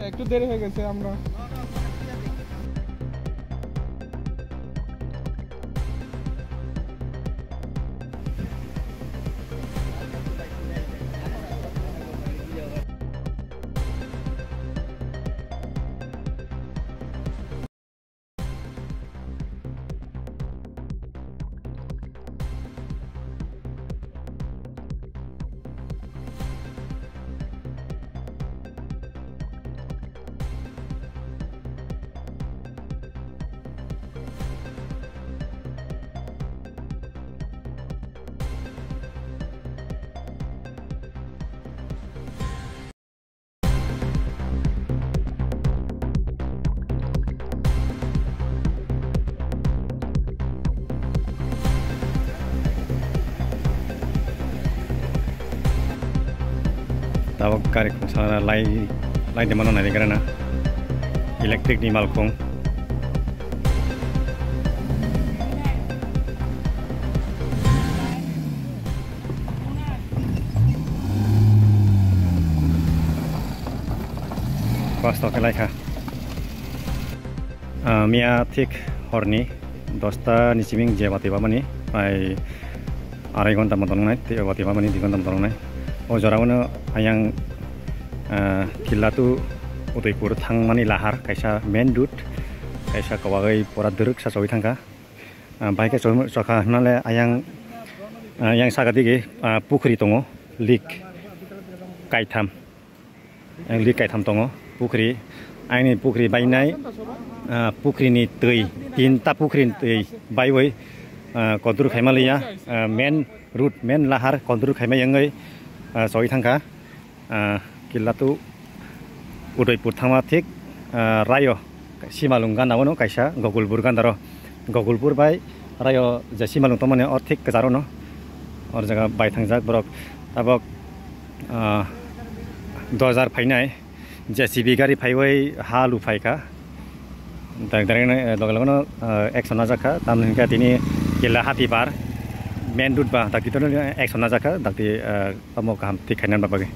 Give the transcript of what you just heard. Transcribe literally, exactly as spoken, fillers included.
একটু দেরি হয়ে গেছে আমরা। Tabok gari khungsa lai, lai de mano nai de gana. Electric ni malkhung. Kosto khe laikha. Ah, miya thik horni dosta ni siming je watwi bamani, pai arai ghonta motom wngnai, tei watwi bamani dui ghonta motom wngnai. O jora o no ayang, ah, Killa to Udaipur thangmani lahar, kaisa main road, kaisa kwbagwi pura dwrwksa chogwi thangkha. Ah, bahai khe chom-, chokha hwnale ayang, ah, yang saka digi, ah, pukhri tongo, lik kaitham, yang lik kaitham tongo, pukhri, aini pukhri bainai, ah, pukhri ni twi, tinta pukhri ni twi baiwi, ah, kodur khaima liya, ah, main road, main lahar kodur khaima yangwi, ah, chogwi thangkha. Ah, Killa to Udaipur thangma thik, ah, rayo Simalung ganda o no kaisa Gogolpur ganda ro. Gogolpur bai rayo je Simalung tongmani o thik kwcharo no. Or jaga bai thangjak borok tabok, ah, dojar phainai J C B gari phaiwi ha lu phaikha. Dak direct no, eh, loge loge no, eh, action najak kha. Tamni hwnkhe tini Killa Hatibar main road ba dakti to action najak kha. Dakti, eh, tamo kaham thik khainani bagwi.